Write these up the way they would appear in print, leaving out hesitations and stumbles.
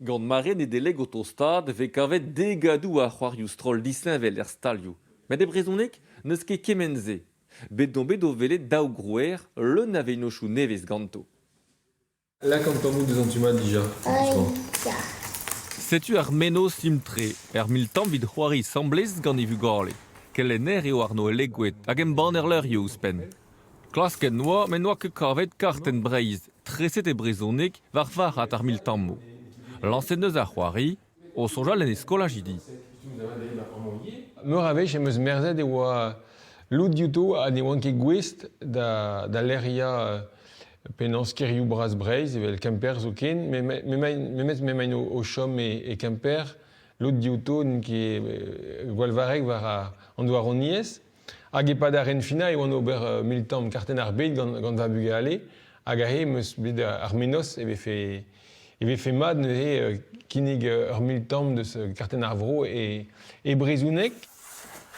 Gant mare Nedeleg o tostaat e vez kavet degadoù a c'hoarioù stroll disheñvel er stalioù. Met e brezhoneg n'eus ket kement-se. Bet on bet o welet daou grouer leun a vennozhioù nevez ganto. Lak an tammoù deus an tu-mat dija. Setu ar mennozh simpl-tre, er miltamm evit c'hoari asambles gant e vugale. Kelenner eo Arno Elegoed hag embanner levrioù ouzhpenn. Klasket 'noa met n'oa ket kavet kartenn Breizh treset e brezhoneg war varc'had ar miltammoù. Lañset 'neus ar c'hoari o soñjal en e skolajidi. Meur a wech em eus merzet e oa lod diouto ha ne oant ket gouest da, da lec'hiañ penaos kêrioù bras Breizh evel Kemper zoken, memes m'emaint o chom e Kemper, lod diouto n'int ket gwall varrek war an douaroniezh. Hag e-pad ar ren-finañ e oan ober miltamm kartenn ar bed gant, gant va bugale hag aze em eus bet ar mennozh e vefe, e vefe mat neuze kinnig ur miltamm deus kartenn ar vro e, e brezhoneg.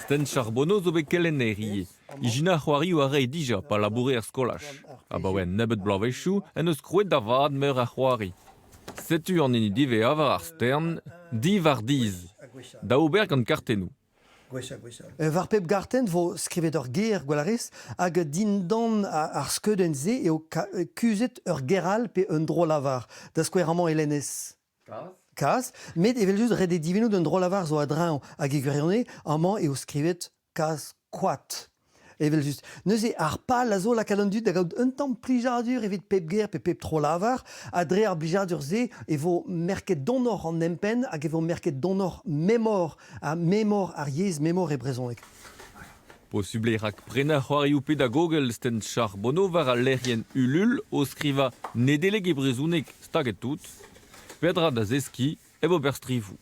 Sten Charbonneau zo bet kelenner ivez. Ijinañ c'hoarioù a rae dija pa laboure er skolaj. Abaoe un nebeud bloavezhioù en deus krouet da vat meur a c'hoari. Setu an hini diwezhañ war ar stern, diwar dizh, da ober gant kartennoù. War pep gartenn vo skrivet ur ger, gwell a rez, hag dindan ar skeudenn-se eo kuzhet ur ger all pe un dro-lavar. Da skouer amañ e lennez Kaz. Met evel-just ret eo divinout un dro-lavar zo a-dreñv hag e gwirionez amañ eo skrivet kaz koad. Evel-just. Neuze ar pal a zo lakaat an dud da gaout un tamm plijadur evit pep ger pe pep tro-lavar ha dre ar blijadur-se e vo merket donoc'h an empenn hag e vo merket donoc'h memor ha memor ar yezh memor e brezhoneg. Posubl eo rakprenañ c'hoarioù pedagogel Sten Charbonneau war al lec'hienn Ulul o skrivañ Nedeleg e brezhoneg staget tout. Peadra da zeskiñ hep ober strivoù.